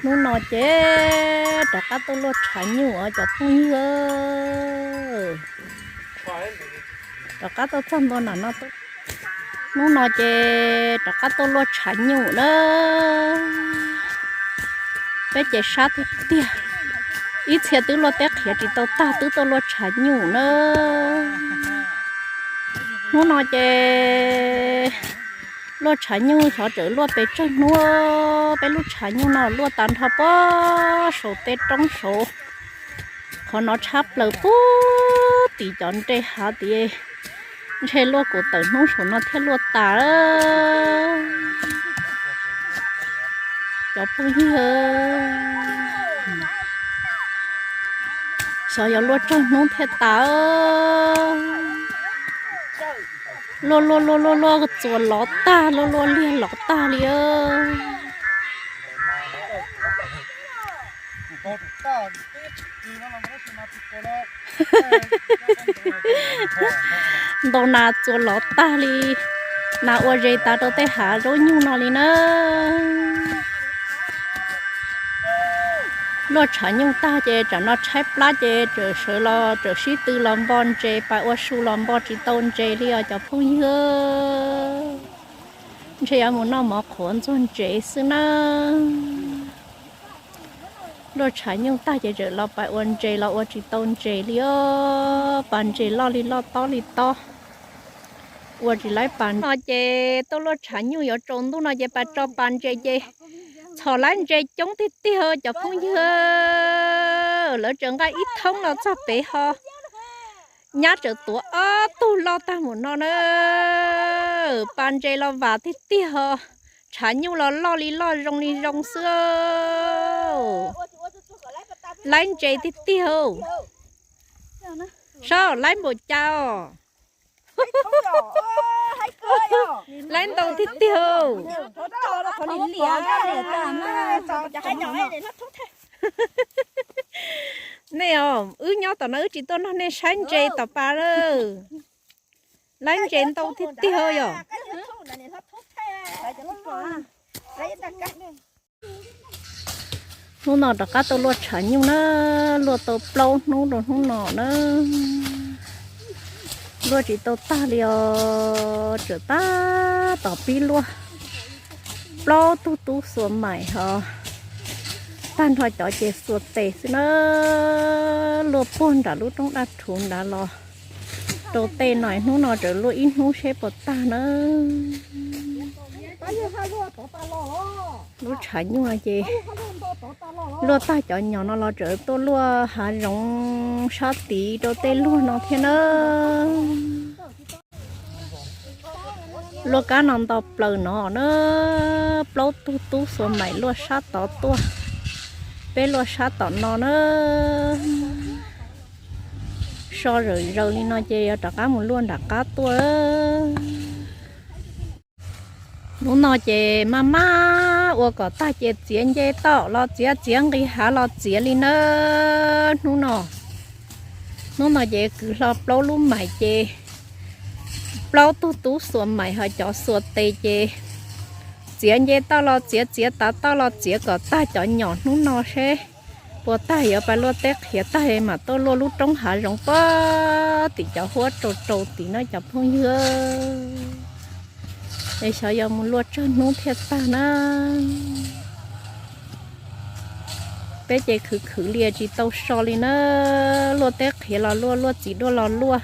Hnub no ces rov qab tuaj luaj tshav nyuj os cov phooj ywg. Rov qab tuaj txog ntua nram no, hnub no ces rov qab tuaj luaj tshav nyuj na. Peb ces sab tiag tiag, ib txhia twb luaj teb qhiav tsis tau tag twb tuaj luaj tshav nyuj na. Hnub no ces luaj tshav nyuj xyov tseem luaj pes tsawg hnub, peb lub tshav nyuj no luaj tas nrho puag saum tej roob saud. Qhov no tshab plaws puag tim cov nres hav tid, ntshe luaj kuv tawm hnub saum no thiaj luaj tas. Cov phooj ywg, xyov yuav luaj tsawg hnub thiaj tas. Luaj luaj luaj luaj luaj txuas lov tag, luaj luaj liag lov tag li. Ntau nas txuas lov tag li, nas ua zes tas rau tej hav zaub nyuj no li na. Luaj tshav nyuj tag ces tsam no tshaib plab ces tseem sawv los tseem sib tw los npo ntses, pais ua su los npo tsis tau ntses li os cov phooj ywg. Ntshe yuav mus noj mov qhuav ntxuag ntses xwb na. Luaj tshav nyuj tag ces tseem los pais ua ntses los ua tsis tau ntses li os, pas ntses loj li loj tob li tob, ua tsis laib pas no ces tuaj luaj tshav nyuj yuav tsaus ntuj no ces pas tso pas ntses ces txhom laib ntses coob tiag tiag cov phooj ywg. Lawv tseem nqa ib thoob los txog pem ho nyab tseem tuav ob tug loj tag mus no na. Pas ntses los vam tiag tiag ho, tshav nyuj los loj li loj zoo li zoo xwb. Laib ntses tiag tiag. Saib laib npaum cas os. Laib ntau tiag tiag. Nej os, wb nyob tom no wb tsis tuaj nrog nej saib ntses tom pas lawm. Laib ntses ntau tiag tiag yom. Hnub no rov qab tau luaj tshav nyuj na, luaj tau plaub hnub rau hnub no na. Luaj tsis tau tag li os, tseem tab tom pib luaj. Plaub tug tub xuas maim ho tag nrho cov ces xuas tes xwb na. Luaj puag nram lub roob daj rhuv nrad los rau tej no, hnub no tseem luaj ib hnub seb puas tag na. Lub tshav nyuj ces luaj tag cov nyom no los tseem tuaj luaj hav zoov sab tid rau tej luag no thiab na. Luaj kab no nto plaws no na, plaub tug tub xuas maim luaj sab tod tuaj, peb luaj sab tom no na. So zawm zaws li no ces yuav rov qab mus luaj nram qab tuaj. Hnub no ces maj maj ua kom tag ces txiav nce toj los txiav, txiav nqis hav los txiav li na. Hnub no, hnub no ces kwv hlo plaub lub maim ces plaub tug tub xuas maim ho cov xuas tes ces txiav nce toj los txiav, txiav tav toj los txiav kom tag cov nyom hnub no seb puas tag yuav pais luaj teb qhiav tag mam tuaj luaj lub roob hav zoov puag tim cov huab rau rau tid na cov phooj ywg. Es xyov yuav mus luaj tsawg hnub thiaj tag na. Peb ces khwv khwv li tsis tau so li na. Luaj teb qhiav los luaj, luaj txiv duaj los luaj,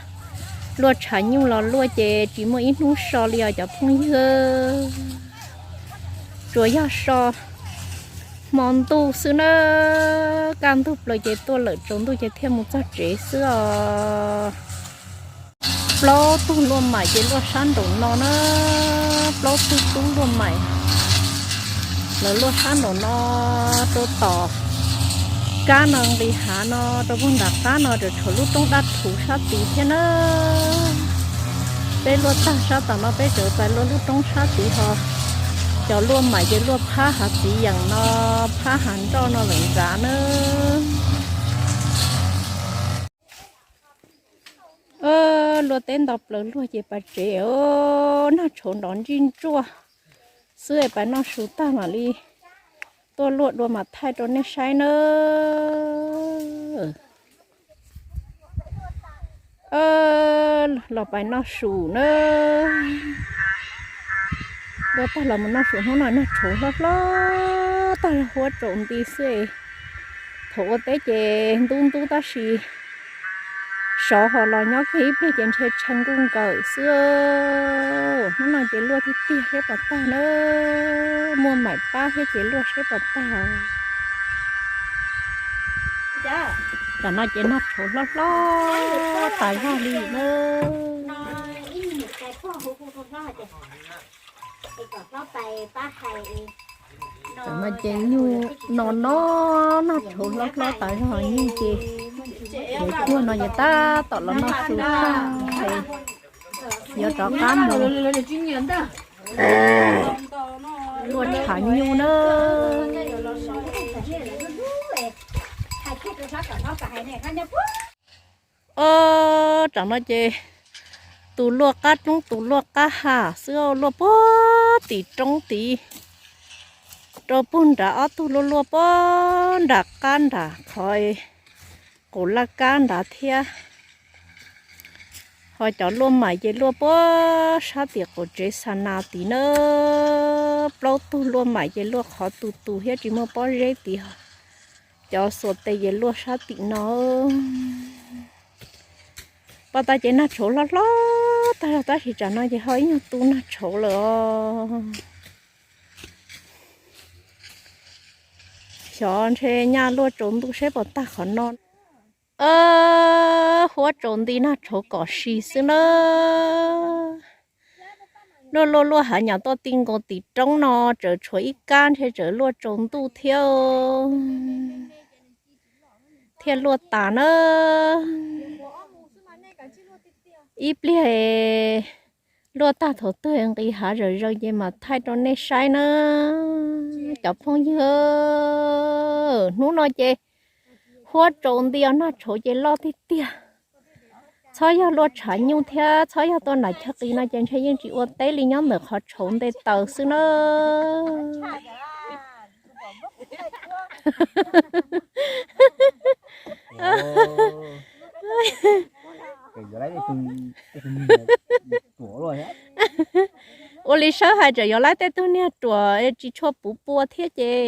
luaj tshav nyuj los luaj ces tsis muaj ib hnub so li os cov phooj ywg. Tsuas yog so hmo ntuj xwb na, kaj ntug plaws ces tuaj lawm, tsaus ntuj ces thiaj mus txog tsev xwb os. Plaub tug luaj maim ces luaj sab nraum no na, plaub tug tub luaj maim, lawv luaj sab nraum no rau tom kab no nqis hav no rau puag nram qab no, tseem tshuav lub roob daj rhuv sab tid thiab na. Peb luaj tag sab tom no peb tseem pais luaj lub roob sab tid ho. Cov luaj maim ces luaj phab hav txiv yeem no, phab hav nroj no lawm nrad na. Luaj teb nto plaws luag ces pais tsev os, noj tshauv nrov ntsij ntsuaj xwb es pais noj su tag mam li Tuaj luaj dua mam thaij rau nej saib nawb. Los pais noj su nawb. Tuaj tag los mus noj su. Hnub no noj tshauv hlob hlob tag zog, huab tsaus nti xwb. Thaum ua teb ces ntub ntub tab sis sov ho los nyob kiag ib pliag ces ntshe tshee nkuj nkawm xwb. Hnub no ces luaj tiag tiag seb puas tag nawb. Muaj maim pab thiab ces luaj seb puas tag. Tam no ces noj tshauv hlob hlob tas zog li nawb. Tam no ces nyuj no no, noj tshauv hlob hlob tas zog nyuj ces yuav cuag no ces tab tom los noj su tag es yuav rov qab mus luaj tshav nyuj nawb. Ob, tam no ces tus luaj qab roob tus luaj qab hav xwb, luaj puag tim roob tid rau puag nrad. Ob tug luaj luaj puag nram qab nram qhov qus laj kab nrad thiab. Ho cov luaj maim ces luaj puag sab tim qaum tsev xa nas tid nawb. Plaub tug luaj maim ces luaj qhov tu tu thiab tsis muaj pob zeb tid. Cov xuas tes ces luaj sab tim no. Paj tag ces noj tshauv hlob hlob tag zog tab sis tsam no ces ho ib nyuag tu noj tshauv lawm os. Xyov ntshe nyaj luaj tsaus ntuj seb puas tag qhov no. Huab tsaus nti noj tshauv kom si xwb nawb. Luaj luaj luaj hav nyam tuaj ti nkaus tim roob no tseem tshuav ib kab ntshe tseem luaj tsaus ntuj thiab thiaj luaj tas nawb. Ib pliag luaj tag thaum twg nqis hav zawm zaws ces mam thaij rau nej saib nawb cov phooj ywg. Hnub no ces huab tsaus nti os, noj tshauv ces loj tiag tiag. Txhob yog luaj tshav nyuj thiab txhob yog tuaj nram chaw qis no ces ntshe yeej tsis ua teb li, nyob ntawm qhov tshauv nte taws xwb nawb. Ua li Sawb hais tseem yuav laib tej tug niag ruam tsis tshua puv pua thiab ces.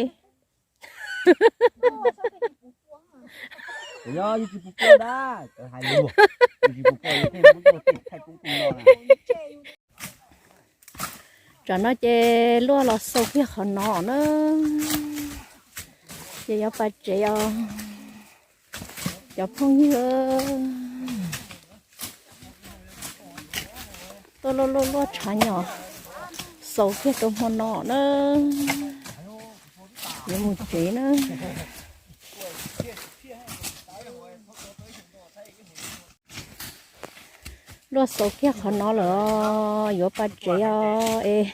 Tam no ces luaj los xaus kiag qhov no na, ces yuav pais tsev os cov phooj ywg. Tuaj luaj luaj luaj tshav nyom xaus kiag rau hmo no na, yuav mus tsev na. Luaj xaus kiag qhov no lawm, yuav pais tsev os es.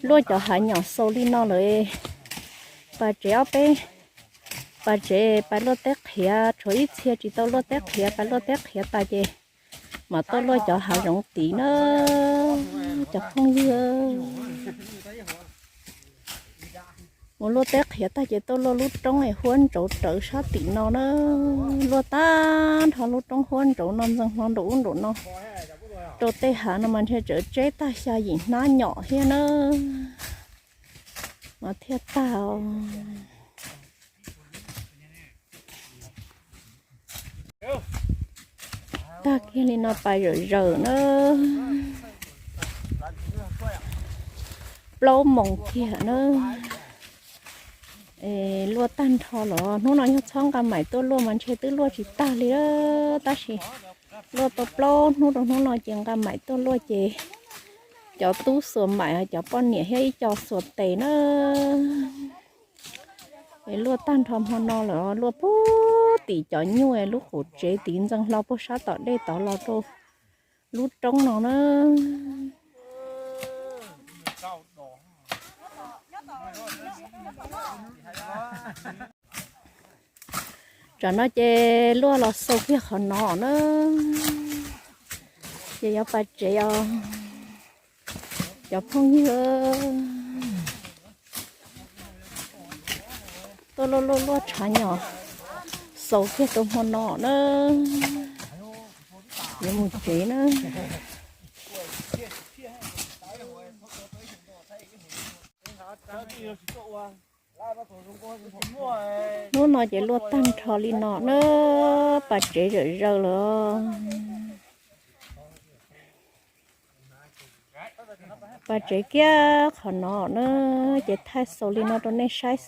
Luaj cov hav nyom xaus li no lawm es pais tsev ob peb, pais tsev pais luaj teb qhiav, tshuav ib txhia tsis tau luaj teb qhiav, pais luaj teb qhiav tas ces mam tuaj luaj cov hav zoov tid na cov phooj ywg. Mus luaj teb qhiav tag ces tuaj luaj lub roob es huab ntsauv rawv sab tim no na. Luaj tag nrho lub roob huab ntsauv no ntxeev hlo nraum ub nraum no rau tej hav no mas ntshe tseem tseb tag xya yim hnab nyom thiab na mas thiaj tag. Tag kiag li no pais zawm zawm na, plaub moos kiag na. Luaj tag nrho los hnub no yog txhob nqa maim tuaj luaj mas ntshe twb luaj tsis tag li, tab sis luaj tau plaub hnub rau hnub no ces nqa maim tuaj luaj ces cov tub xuas maim, cov poj niam thiab ib co xuas tes na. Es luaj tag nrho hmo no lawm, luaj puag tim cov nyuj lub qub tsev tid ntxeev hlo puag sab tom dej tod los rau lub roob no na. Tsam no ces luaj los xaus kiag qhov no na, ces yuav pais tsev os cov phooj ywg. Tuaj luaj luaj luaj tshav nyom xaus kiag rau hmo no na. Yuav mus tsev na. Hnub no ces luaj tag nrho li no na, pas tsev zawm zaws lawm. Pas tsev kiag qhov no na, ces thaij xaus li no rau nej saib.